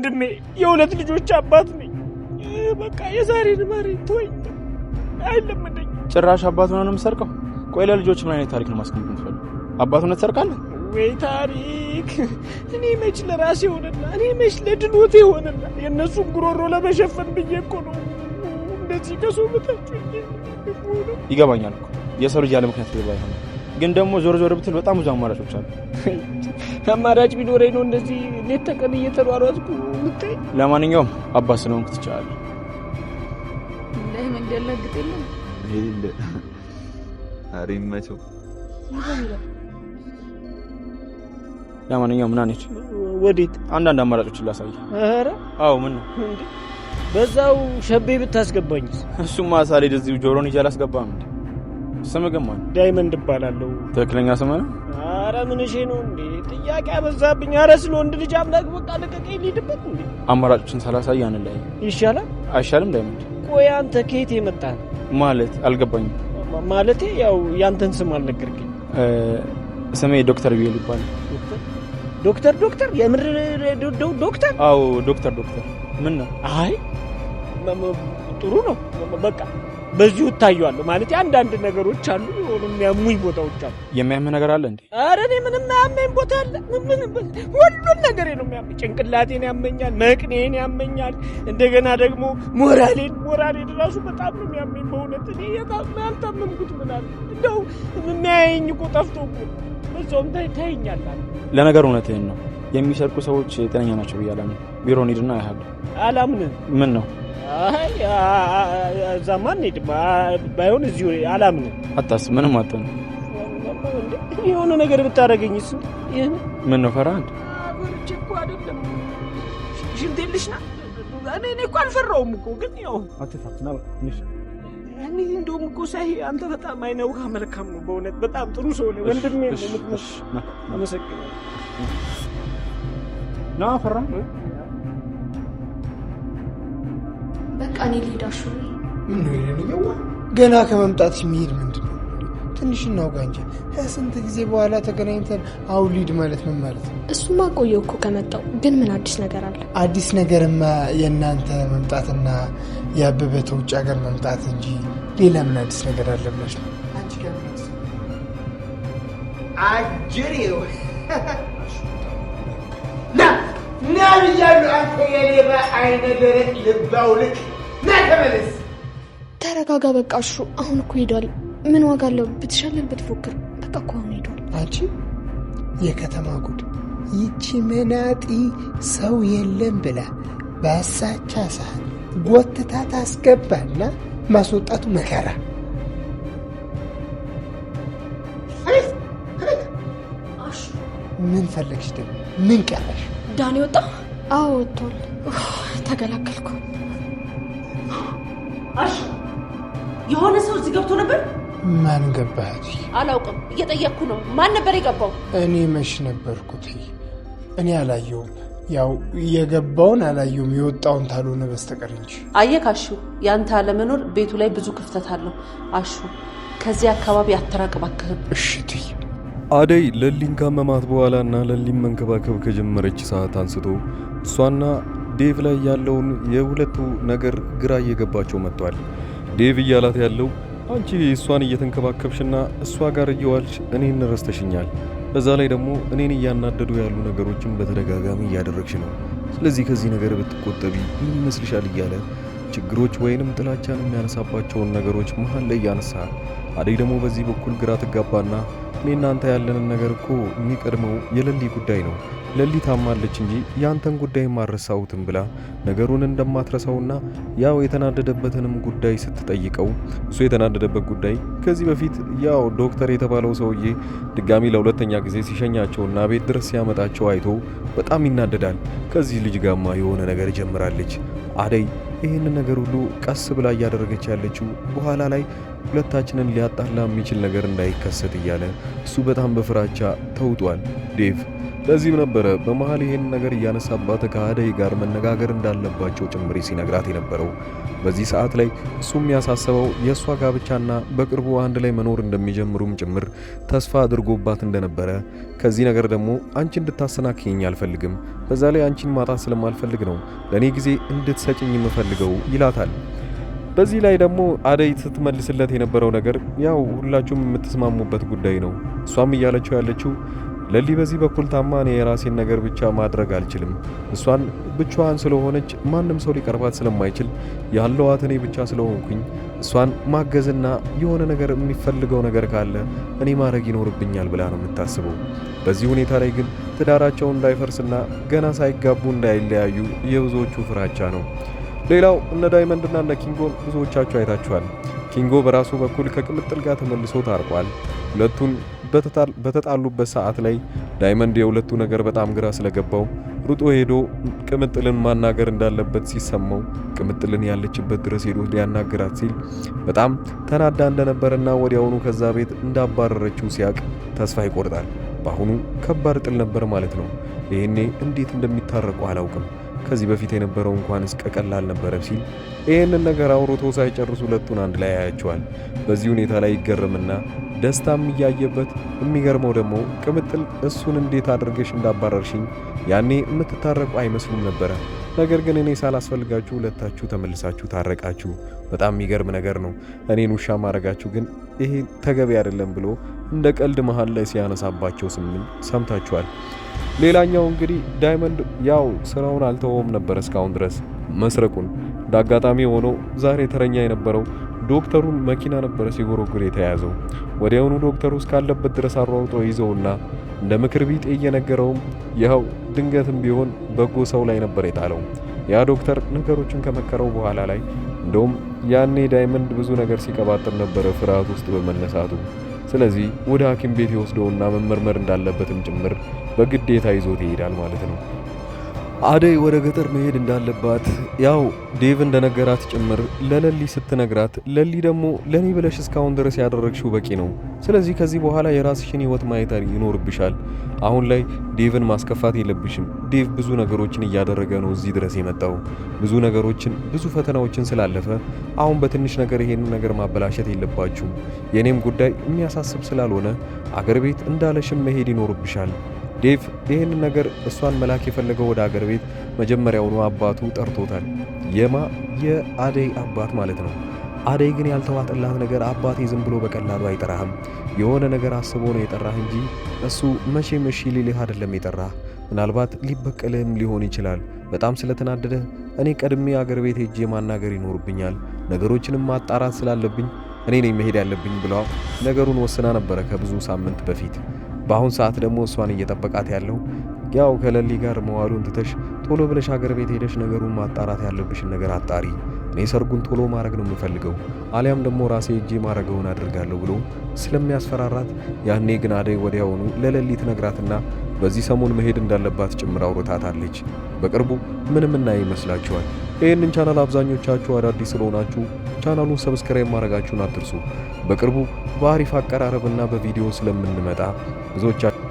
ወንድሜ የሁለት ልጆች አባት ነኝ። በቃ የዛሬን ማሪ ተወኝ፣ አይለመደኝ። ጭራሽ አባት ሆነ ነው የምሰርቀው? ቆይ ለልጆች ምን አይነት ታሪክ ነው ማስቀመጥ የምትፈልገው? አባት ሆነ ትሰርቃለህ ወይ? ታሪክ እኔ መች ለራሴ ሆነና፣ እኔ መች ለድሎቴ ሆነና፣ የእነሱን ጉሮሮ ለመሸፈን ብዬ እኮ ነው እንደዚህ ከሰው በታች። ይገባኛል እኮ፣ የሰው ልጅ ያለ ምክንያት ሌባ አይሆንም። ግን ደግሞ ዞር ዞር ብትል በጣም ብዙ አማራጮች አሉ። አማራጭ ቢኖረኝ ነው እንደዚህ ሌት ተቀን እየተሯሯጥኩ የምታይ። ለማንኛውም አባት ስለሆንክ ትችላለህ። እንዳይመንድ ያላግጥ የለም። የሌለ፣ ኧረ ይመቸው። ለማንኛውም ና እንሂድ። ወዴት? አንዳንድ አማራጮችን ላሳይ። ኧረ አዎ፣ ምን ነው? እንዴ፣ በዛው ሸቤ ብታስገባኝስ? እሱማ ሳልሄድ እዚሁ ጆሮን ይዤ አላስገባም እንዴ? ስምህ ግን ማን? ዳይመንድ እባላለሁ። ትክክለኛ ስምህ ነው? አረ ምንሼ ነው እንዴ? ጥያቄ አበዛብኝ። አረ ስለ ወንድ ልጅ አምላክ በቃ ልቀቀኝ፣ ልሂድበት እንዴ። አማራጮችን ሳላሳይ አንለያይ። ይሻላል። አይሻልም ዳይመንድ? ቆይ አንተ ከየት የመጣህ ነው? ማለት አልገባኝም። ማለቴ ያው ያንተን ስም አልነገርከኝ። ስሜ ዶክተር ቢኤል ይባላል። ዶክተር ዶክተር? የምር ዶክተር? አዎ፣ ዶክተር ዶክተር። ምን ነው? አይ፣ ጥሩ ነው። በቃ በዚሁ እታየዋለሁ። ማለት አንዳንድ ነገሮች አሉ፣ የሆኑ የሚያሙኝ ቦታዎች አሉ። የሚያምህ ነገር አለ እንዴ? ኧረ እኔ ምንም አያመኝ ቦታ አለ? ምን፣ ሁሉን ነገሬ ነው የሚያመኝ። ጭንቅላቴን ያመኛል፣ መቅኔን ያመኛል፣ እንደገና ደግሞ ሞራሌን ራሱ በጣም ነው የሚያመኝ። በእውነት እኔ ያልታመምኩት ምን አለ? እንደው የሚያየኝ እኮ ጠፍቶ እኮ ነው። በዛውም ታየኛለህ። ለነገሩ እውነትህን ነው። የሚሰርቁ ሰዎች ጤነኛ ናቸው ብዬ አላምንም። ቢሮ እንሂድና አያለሁ። አላምንም። ምን ነው? አይ፣ እዛማ አንሄድም። ባይሆን እዚሁ አላምንም። አታስብ፣ ምንም አትሆንም። የሆነ ነገር ብታደርገኝስ? ይህን ምን ነው፣ ፈራህ እንዴ? ፈርቼ እኮ አይደለም። ሽንቴን ልሽና? እኔ እኮ አልፈራውም እኮ፣ ግን ያው አትፍራ። ና በቃ፣ እኔ እንደውም እኮ ሳይ አንተ በጣም አይነ ውሃ መልካም ነው። በእውነት በጣም ጥሩ ሰው ነህ ወንድሜ ነው የምትመስለው። አመሰግናለሁ። ና፣ ፈራ። በቃ እኔ ልሂድ አሹ። ምን ነው የኔ፣ ገና ከመምጣትሽ የሚሄድ ምንድን ነው? ትንሽ እናውጋ እንጂ። ከስንት ጊዜ በኋላ ተገናኝተን አሁን ልሂድ ማለት ምን ማለት ነው? እሱማ ቆየው እኮ ከመጣው። ግን ምን አዲስ ነገር አለ? አዲስ ነገርማ የእናንተ መምጣትና የአበበ ተውጭ ሀገር መምጣት እንጂ ሌላ ምን አዲስ ነገር አለ ብለሽ ነው? አንቺ ጋር ምን አዲስ አጅሬው፣ ና ና ብያለሁ። አንተ የሌባ አይነ ደረቅ ልባው ልክ፣ ና ተመለስ። ተረጋጋ በቃ አሹ። አሁን እኮ ሄዷል። ምን ዋጋ አለው ብትሸልል ብትፎክር? በቃ እኮ አሁን ሄዷል። አንቺ የከተማ ጉድ! ይቺ መናጢ ሰው የለም ብላ በአሳቻ ሰዓት ጎትታ ታስገባና ማስወጣቱ መከራ። አሹ። ምን ፈለግሽ ደግሞ? ምን ቀረሽ? ዳኒ ወጣ? አዎ ወጥቷል። ተገላገልኩ። አሹ፣ የሆነ ሰው እዚህ ገብቶ ነበር። ማን ገባህ? አላውቅም፣ እየጠየቅኩ ነው። ማን ነበር የገባው? እኔ መች ነበርኩት? እኔ አላየውም። ያው የገባውን አላየውም፣ የወጣውን ታልሆነ በስተቀር እንጂ። አየህ አሹ፣ ያንተ አለመኖር ቤቱ ላይ ብዙ ክፍተት አለው። አሹ፣ ከዚህ አካባቢ አትራቅ እባክህን። እሺ እትዬ። አደይ ለሊን ካመማት በኋላ እና ለሊን መንከባከብ ከጀመረች ሰዓት አንስቶ እሷና ዴቭ ላይ ያለውን የሁለቱ ነገር ግራ እየገባቸው መጥቷል። ዴቭ እያላት ያለው አንቺ እሷን እየተንከባከብሽና እሷ ጋር እየዋልሽ እኔን ረስተሽኛል። በዛ ላይ ደግሞ እኔን እያናደዱ ያሉ ነገሮችን በተደጋጋሚ እያደረግሽ ነው። ስለዚህ ከዚህ ነገር ብትቆጠቢ ምን ይመስልሻል እያለ ችግሮች ወይንም ጥላቻን የሚያነሳባቸውን ነገሮች መሀል ላይ እያነሳ፣ አደይ ደግሞ በዚህ በኩል ግራ ትጋባና እኔ እናንተ ያለንን ነገር እኮ የሚቀድመው የለሊ ጉዳይ ነው። ለሊ ታማለች እንጂ ያንተን ጉዳይ አልረሳሁትም ብላ ነገሩን እንደማትረሳውና ያው የተናደደበትንም ጉዳይ ስትጠይቀው፣ እሱ የተናደደበት ጉዳይ ከዚህ በፊት ያው ዶክተር የተባለው ሰውዬ ድጋሚ ለሁለተኛ ጊዜ ሲሸኛቸውና ቤት ድረስ ሲያመጣቸው አይቶ በጣም ይናደዳል። ከዚህ ልጅ ጋማ የሆነ ነገር ጀምራለች አደይ። ይህንን ነገር ሁሉ ቀስ ብላ እያደረገች ያለችው በኋላ ላይ ሁለታችንን ሊያጣላ የሚችል ነገር እንዳይከሰት እያለ እሱ በጣም በፍራቻ ተውጧል። ዴቭ ለዚህም ነበረ በመሃል ይሄን ነገር እያነሳባት ከአደይ ጋር መነጋገር እንዳለባቸው ጭምር ሲነግራት የነበረው። በዚህ ሰዓት ላይ እሱም ያሳሰበው የእሷ ጋብቻና በቅርቡ አንድ ላይ መኖር እንደሚጀምሩም ጭምር ተስፋ አድርጎባት እንደነበረ፣ ከዚህ ነገር ደግሞ አንቺ እንድታሰናክይኝ አልፈልግም፣ በዛ ላይ አንቺን ማጣት ስለማልፈልግ ነው ለእኔ ጊዜ እንድትሰጭኝ የምፈልገው ይላታል። በዚህ ላይ ደግሞ አደይ ስትመልስለት የነበረው ነገር ያው ሁላችሁም የምትስማሙበት ጉዳይ ነው። እሷም እያለችው ያለችው ለሊ በዚህ በኩል ታማ እኔ የራሴን ነገር ብቻ ማድረግ አልችልም። እሷን ብቻዋን ስለሆነች ማንም ሰው ሊቀርባት ስለማይችል ያለዋት እኔ ብቻ ስለሆንኩኝ እሷን ማገዝና የሆነ ነገር የሚፈልገው ነገር ካለ እኔ ማድረግ ይኖርብኛል ብላ ነው የምታስበው። በዚህ ሁኔታ ላይ ግን ትዳራቸው እንዳይፈርስና ገና ሳይጋቡ እንዳይለያዩ የብዙዎቹ ፍራቻ ነው። ሌላው እነ ዳይመንድና እነ ኪንጎን ብዙዎቻችሁ አይታችኋል። ኪንጎ በራሱ በኩል ከቅምጥል ጋር ተመልሶ ታርቋል። ሁለቱን በተጣሉበት ሰዓት ላይ ዳይመንድ የሁለቱ ነገር በጣም ግራ ስለገባው ሩጦ ሄዶ ቅምጥልን ማናገር እንዳለበት ሲሰማው ቅምጥልን ያለችበት ድረስ ሄዶ ሊያናግራት ሲል በጣም ተናዳ እንደነበረና ወዲያውኑ ከዛ ቤት እንዳባረረችው ሲያቅ ተስፋ ይቆርጣል። በአሁኑ ከባድ ጥል ነበር ማለት ነው። ይሄኔ እንዴት እንደሚታረቁ አላውቅም። ከዚህ በፊት የነበረው እንኳን እስከ ቀላል ነበረ ሲል ይህንን ነገር አውርቶ ሳይጨርስ ሁለቱን አንድ ላይ ያያቸዋል። በዚህ ሁኔታ ላይ ይገረምና ደስታም እያየበት፣ የሚገርመው ደግሞ ቅምጥል እሱን እንዴት አድርገሽ እንዳባረርሽኝ ያኔ የምትታረቁ አይመስሉም ነበረ። ነገር ግን እኔ ሳላስፈልጋችሁ ሁለታችሁ ተመልሳችሁ ታረቃችሁ። በጣም የሚገርም ነገር ነው። እኔን ውሻ ማድረጋችሁ ግን ይሄ ተገቢ አይደለም ብሎ እንደ ቀልድ መሃል ላይ ሲያነሳባቸው ስምን ሰምታችኋል። ሌላኛው እንግዲህ ዳይመንድ ያው ስራውን አልተወውም ነበር እስካሁን ድረስ መስረቁን። እንዳጋጣሚ ሆኖ ዛሬ ተረኛ የነበረው ዶክተሩን መኪና ነበረ ሲጎረጉር የተያዘው። ወዲያውኑ ዶክተሩ እስካለበት ድረስ አሯሩጦ ይዘውና እንደ ምክር ቢጤ እየነገረውም ይኸው ድንገትም ቢሆን በጎ ሰው ላይ ነበር የጣለው። ያ ዶክተር ነገሮችን ከመከረው በኋላ ላይ እንደውም ያኔ ዳይመንድ ብዙ ነገር ሲቀባጥር ነበረ ፍርሃት ውስጥ በመነሳቱ። ስለዚህ ወደ ሐኪም ቤት ይወስደውና መመርመር እንዳለበትም ጭምር በግዴታ ይዞት ይሄዳል ማለት ነው። አደይ ወደ ገጠር መሄድ እንዳለባት ያው ዴቭ እንደነገራት ጭምር ለለሊ ስትነግራት፣ ለሊ ደግሞ ለኔ ብለሽ እስካሁን ድረስ ያደረግሽው በቂ ነው። ስለዚህ ከዚህ በኋላ የራስሽን ሕይወት ማየት ይኖርብሻል። አሁን ላይ ዴቭን ማስከፋት የለብሽም። ዴቭ ብዙ ነገሮችን እያደረገ ነው እዚህ ድረስ የመጣው። ብዙ ነገሮችን ብዙ ፈተናዎችን ስላለፈ አሁን በትንሽ ነገር ይሄንን ነገር ማበላሸት የለባችሁም። የኔም ጉዳይ የሚያሳስብ ስላልሆነ አገር ቤት እንዳለሽም መሄድ ይኖርብሻል። ዴቭ ይህንን ነገር እሷን መላክ የፈለገው ወደ አገር ቤት መጀመሪያውኑ አባቱ ጠርቶታል። የማ የአደይ አባት ማለት ነው። አደይ ግን ያልተዋጠላት ነገር አባቴ ዝም ብሎ በቀላሉ አይጠራህም፣ የሆነ ነገር አስቦ ነው የጠራህ እንጂ እሱ መቼም እሺ ሊልህ አይደለም የጠራህ። ምናልባት ሊበቀልህም ሊሆን ይችላል። በጣም ስለተናደደ እኔ ቀድሜ አገር ቤት ሄጄ ማናገር ይኖርብኛል፣ ነገሮችንም ማጣራት ስላለብኝ እኔ ነኝ መሄድ ያለብኝ ብላ ነገሩን ወስና ነበረ ከብዙ ሳምንት በፊት። በአሁን ሰዓት ደግሞ እሷን እየጠበቃት ያለው ያው ከለሊ ጋር መዋሉን ትተሽ ቶሎ ብለሽ ሀገር ቤት ሄደሽ ነገሩን ማጣራት ያለብሽን ነገር አጣሪ። እኔ ሰርጉን ቶሎ ማድረግ ነው የምፈልገው፣ አሊያም ደግሞ ራሴ እጄ ማድረገውን አድርጋለሁ ብሎ ስለሚያስፈራራት ያኔ ግን አደይ ወዲያውኑ ለለሊ ትነግራትና በዚህ ሰሞን መሄድ እንዳለባት ጭምር አውርታታለች። በቅርቡ ምንም እና ይመስላችኋል? ይህንን ቻናል አብዛኞቻችሁ አዳዲስ ስለሆናችሁ ቻናሉን subscribe ማድረጋችሁን አትርሱ። በቅርቡ በአሪፍ አቀራረብና በቪዲዮ ስለምንመጣ ብዙዎቻችሁ